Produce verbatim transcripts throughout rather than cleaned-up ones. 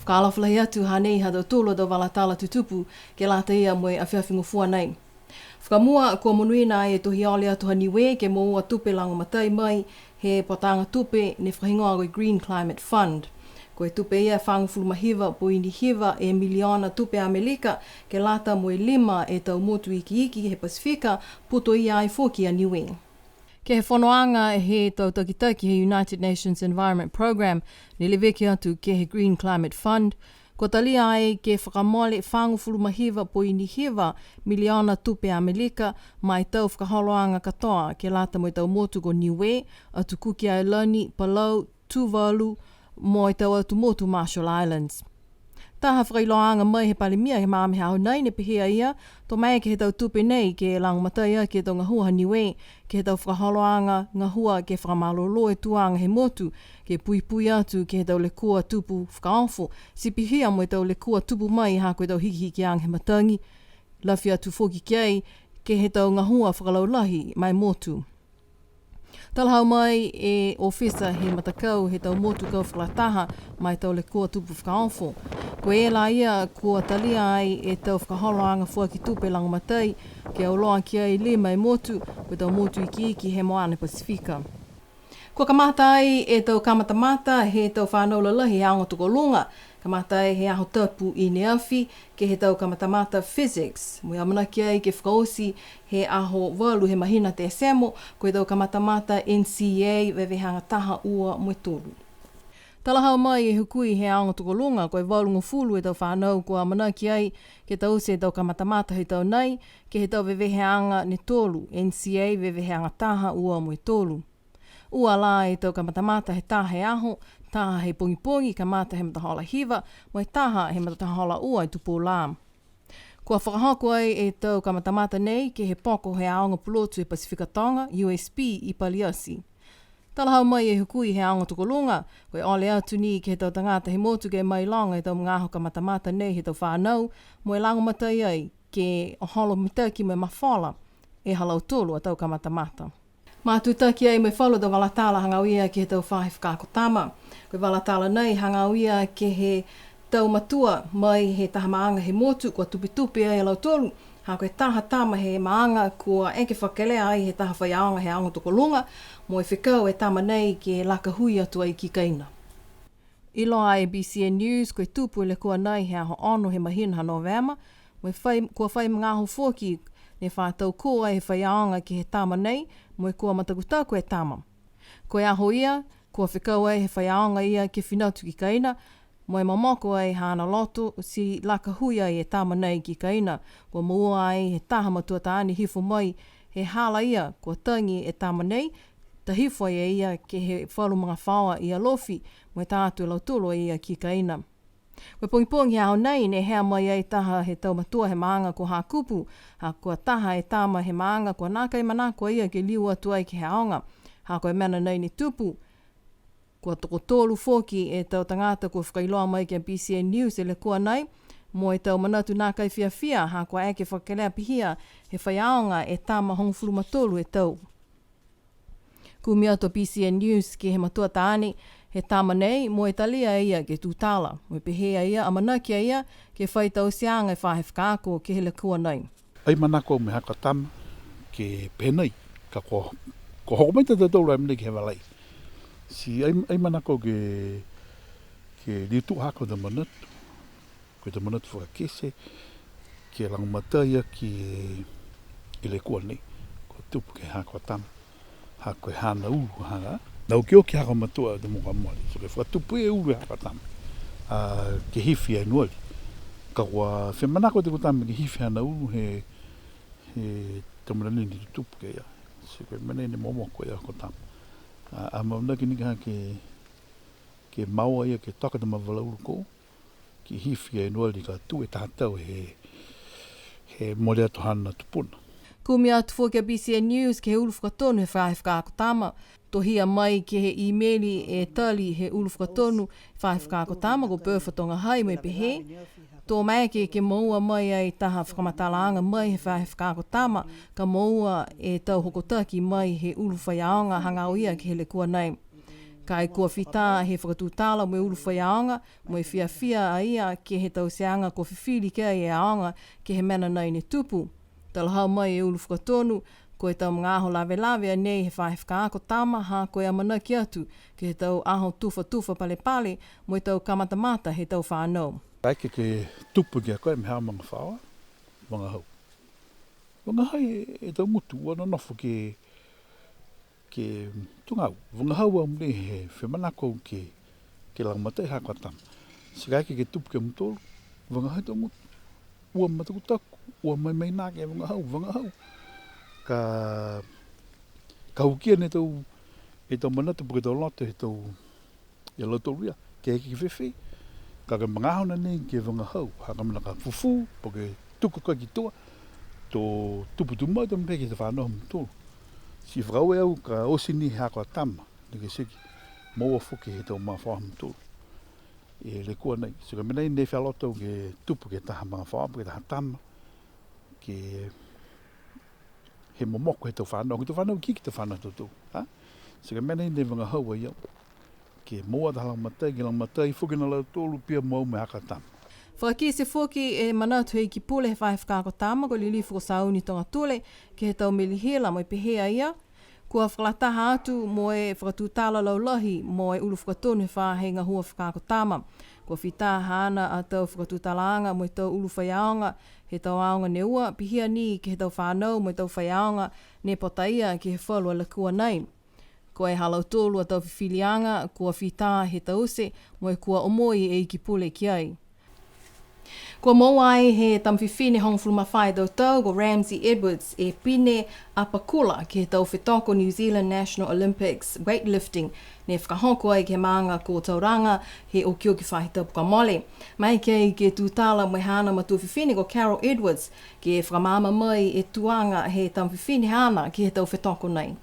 Fakaalofa lahi atu, hanei ha tautolu a tau vala tala tutupu ke lata ia mo e afiafi Gofua nei. Fakamua, kua monuina e tohi ole atu ha Niue ke moua tupe lagomatai mai he potaga tupe ne fakahigoa ko e Green Climate Fund. Ko e tupe ia fagofulu ma hiva poini hiva e miliona tupe Amelika ke lata mo e lima e tau motu ikiiki he Pasifika, putoia ai foki a Niue. Ke he fonoaga he tau takitaki he United Nations Environment Programme, ne leveki atu ke he Green Climate Fund, kua talia ai ke fakamole fagofulu ma hiva poini hiva miliona tupe Amelika, ma e tau fakaholoaga katoa ke lata mo e tau motu ko Niue, Atu Kuki Ailani, Palau, Tuvalu, mo e tau atu motu Marshall Islands. Taha fakailoaaga mai he Palemia he magaaho nei ne pehē a ia, to maeke he tau tupe nei ke lagomatai aki e tau gahua ha Niue, ke he tau fakaholoaga gahua ke fakamalolō e tuaga he motu, ke puipui atu ke he tau lekua tupu fakaofo, ti pihia mo e tau lekua tupu mai ha ko e tau hikihikiaga he matagi, lafi atu foki ki ai ke he tau gahua fakalaulahi ma e motu. Talahau mai e ofisa he matakau he tau motu kau fakalataha ma e tau lekua tupu fakaofo. Ko e la ia kua talia ai e tau fakaholoaga foaki tupe lagomatai, ke auloa ki ai lima e motu, ko e tau motu ikiiki he moana Pasifika. Kua kamata ai e tau kamatamata he tau fanau lalahi he aoga tokoluga, kamata ai he aho tapu i neafi, ke he tau kamatamata physics, mo e amanaki ai ke fakaoti he aho valu he mahina Tesemo, ko e tau kamatamata N C A veveheaga taha, ua mo e tolu. Talahau mai e hukui he aoga tokoluga, ko e valugofulu e tau fanau kua amanaki ai ke taute e tau kamatamata he tau nei, ke he tau veveheaga ne tolu, N C A veveheaga taha, ua mo e tolu. Ua la e tau kamatamata he taha e aho, taha he pogipogi, kamata he matahola hiva, mo e taha he matahola ua e tupou lā. Kua fakahoko ai e tau kamatamata nei ke he poko he aoga pulotu he Pasifika Toga, U S P, i Paliati. Talahau mai e hukui he aoga tokoluga, ko e ole atu ni ke he tau tagata he motu ke mailoga e tau magaaho kamatamata nei he tau fanau, mo e lagomatai ai ke holo mitaki mo e mafola e ha lautolu a tau kamatamata. Matutaki ai mo e falu tau vala tala hagaao ia ke he tau faahi fakaako tama. Ko e vala tala nei hagaao ia ke he tau matua mai he taha maaga he motu, kua tupetupe ai a lautolu, ha ko e taha tama he maaga kua eke fakelea ai he taha faiaoga he aoga tokoluga, mo e fekau e tama nei ke laka hui atu ai ki kaina. Iloa e B C N News, ko e tupu e lekua nei he aho ono he mahina ha Novema, mo e fai, kua fai magaaho foki ne fa tau kō ai he faiaoga ke he tama nei, mo e kua matakutaku e tama. Ko e aho ia, kua fekau ai he faiaoga ia ke fina atu ki kaina, mo e momoko ai haana loto, ti laka hui ai e tama nei ki kaina. Kua moua ai he taha matua taane hifo mai he hala ia, kua tagi e tama nei, ta hifo ai e ia ke he falu magafaoa i Alofi, mo e ta atu e lautolu a ia ki kaina. Ko e pogipogi he aho nei, ne hea mai ai taha he tau matua he maaga ko Hakupu, ha kua taha e tama he maaga kua nākai manako a ia ke liu atu ai ke he aoga. Ha ko e mena nei ne tupu, kua tokotolu foki e tau tagata kua fakailoa mai ki a B C N News e lekua nei, mo e tau manatu nākai fiafia, ha kua eke fakelea pihia he faiaoga e tama hogofulu ma tolu e tau. Kumi atu a B C N News ke he matua taane he tama nei, mo e talia e ia ke tutala, mo e pehē a ia, amanaki a ia ke fai tauteaga e faahi fakaako ke he lekua nei. Ai manako mo e haaku a tama ke pehē nei, ka kua, kua hoko mai tautolu a mena ke he vala ia. Ti ai, ai manako ke, ke liu tuku haaku a manatu. Ko e tau manatu fakakite, ke lagomatai aki e lekua nei, kua tupu ke he haaku a tama. Ha ko e haana ulu, ha, ne okioki haaku a matua he tau mena kua mole. So ke fakatupu e ulu he haaku a tama. A, ke hifi a Ianuali. Ka kua fia manako e tau tama ke hifi haana ulu he, he tau mena nei ne tutupu ke ia. So ko e mena nei ne momoko e haaku a tama. A, amanaki ni ke, ke mau a ia ke toka e tau mena vala ulu ko ke hifi a Ianuali ka tū e taha tau he, he mole atu haana tupuna. Kumi atu foki a B C N News ke he ulu fakatonu he faahi fakaako tama. Tohia mai ke he imeli e tali he ulu fakatonu he faahi fakaako tama ko Bertha Togahai mo e pehē, to maeke ke moua mai ai taha fakamatalaaga mai he faahi fakaako tama, ka moua e tau hokotaki mai he ulu faiaoga hagaao ia ke he lekua nei. Ka e kua fita he fakatutala mo e ulu faiaoga, mo e fiafia a ia ke he tauteaga kua fifili ki ai e aoga ke he mena nei ne tupu. Talahau mai e ulu fakatonu, ko e tau magaaho lavelave a nei he faahi fakaako tama ha ko e amanaki atu ke he tau aho tufatufa palepale mo e tau kamatamata he tau fanau. Kaeke ke tupu ki a koe mo e ha magafaoa, vagahau. Vagahau e, e tau gutu, ua nonofo ke, ke tugau. Vagahau au nei he femanako ke, ke lagomatai ha ko e tama. Ti kaeke ke tupu ke mutolu, vagahau e tau gutu. Ua matakutaku, ua maimaina ke vagahau, vagahau. Ka, ka ukia ne tau, e tau manatu po ke tau loto he tau, ia lautolu ia, ke eke ke fēfē. Ka ko e magaaho na nei ke vagahau, ha ko e mena ka fufū, po ke tuku koe ki tua, to tupu tumau e tau mena ke he fanau ha mutolu. Ti fakaaue au ka oti ni ha ko e tama, ne ke seki moua foki he tau magafaoa ha mutolu. E lekua nei, ti ko e mena nei ne fia loto ke tupu ke he taha magafaoa, po ke taha tama, ke he momoko he tau fanau, ke he tau fanau ikiiki, tau fanau ha tautolu. Ha? Ti ko e mena nei ne vagahau ai au. Ke moua taha lagomatai, ke lagomatai foki a lautolu pihia mo au mo e ha ko e tama. Fakakite foki e manatu he Iki Pule he faahi fakaako tama, ko Lilifu ko Sauni Togatule, ke he tau meli hila mo e pehē a ia, kua fakalataha atu mo e fakatutala laulahi mo e ulu fakatonu he faahi gahua fakaako tama. Kua fita haana a tau fakatutalaaga mo e tau ulu faiaoga he tau aoga ne ua, pihia ni ke he tau fanau mo e tau faiaoga ne pataia ke he falu a lekua nei. Ko e ha lautolu a tau fifiliaga kua fita he taute mo e kua omoi e Iki Pule ki ai. Kua moua ai he tama fifine hogofulu ma fā e tau tau ko Ramsey Edwards e pine apakula ke he tau fetoko New Zealand National Olympics weightlifting ne fakahoko ai ke he maaga ko Tauranga he okioki faahi tapu kua mole. Maeke ai ke tutala mo e haana matua fifine ko Carol Edwards ke fakamaama mai e tuaga he tama fifine haana ke he tau fetoko nei.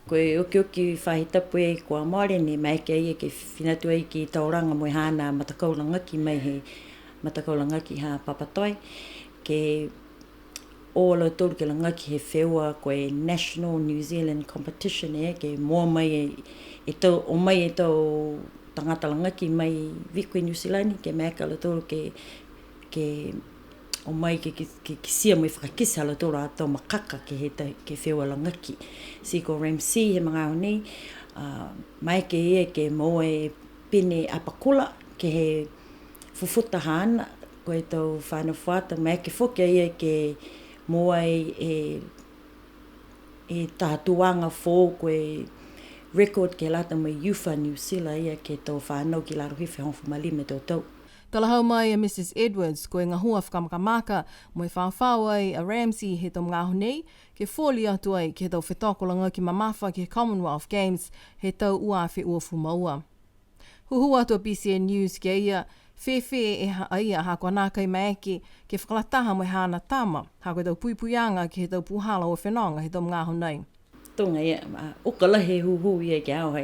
Ko e okioki faahi tapu e kua mole ne maeke ai ke fina atu ai ki Tauranga mo e haana matakau lagaki mai he matakau lagaki ha Papatoe. Ke o a lautolu ke lagaki he feua ko e National New Zealand Competition e, ke moua mai e, e tau, o mai e tau tagata lagaki mai Vico e Niu Silani, ke maeke a lautolu ke, ke o mai ke, ke, ke kitia mo e fakakite ha lautolu a tau makaka ke he ta-, ke he feua lagaki. Ti ko Ramsey he magaaho nei, a, maeke ia ke moua e pine apakula ke he fufuta haana, ko e tau fanau fuata, maeke foki a ia ke moua e, e, e taha tuaga foou ko e record ke lata mo e UFA New Zealand ia ke he tau fanau ki lalo hifo he hogofulu ma lima e tau tau. Talahau mai a Mrs Edwards, ko e gahua fakamakamaka mo e fafao ai a Ramsey he tau magaaho nei, ke foli atu ai ke he tau fetoko lagaki mamafa ke he Commonwealth Games he tau ua afe uafulu ma ua. Hūhū atu a BCN News ki a ia, fēfē e ha-, a ia ha kua nākai maeke ke fakalataha mo e haana tama, ha ko e tau puipuiaga ke he tau puhala o fenoga he tau magaaho nei. Tuga ia, ma, uka lahi e hūhū ia ki a au,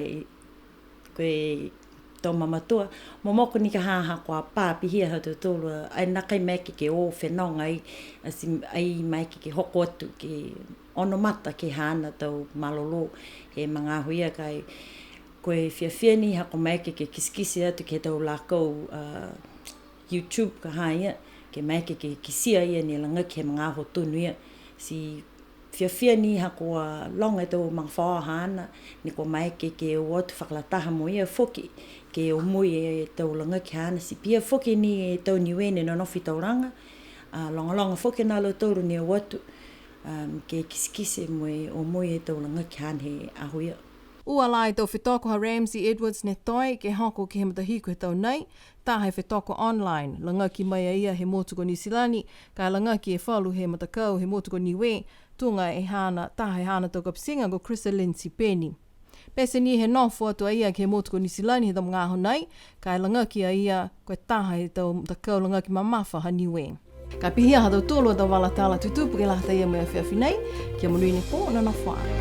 ko e tau mamatua, momoko ni ka ha, ha kua pā pihia ha tautolu, a, ai nākai maeke ke o fenoga ai, a, ti, ai maeke ke hoko atu ke ono mata ke he haana tau malolō he magaaho ia. Ka e, ko e fiafia ni ha kua maeke ke kitekite atu ke he tau lakau, a, YouTube ka ha ia, ke maeke ke kitia ia ne lagaki he magaaho tonu ia. Ti fiafia ni ha kua loga e tau magafaoa haana, ne kua maeke ke o atu fakalataha mo ia foki, ke omoi e tau lagaki haana, ti pihia foki ni e tau Niue ne nonofo i Tauranga, a, logaloga foki a lautolu ne o atu, um, ke kitekite mo e omoi e tau lagaki haana he aho ia. Ua lā e tau fetoko ha Ramsey Edwards ne toe ke hoko ke he matahiku he tau nei, taha e fetoko online, lagaki mai a ia he motu ko Niu Silani, ka e lagaki e falu he matakau he motu ko Niue, tuga e haana, taha e haana tau kapitiga ko Chrisalyn Sipeni. Pete ni he nofo atu a ia ke he motu ko Niu Silani he tau magaaho nei, ka e lagaki a ia ko e taha he tau matakau lagaki mamafa ha Niue. Ka pihia ha tautolu a tau vala tala tutupu ke lata ia mo e afiafi nei, kia monuina e pō, nonofo ā.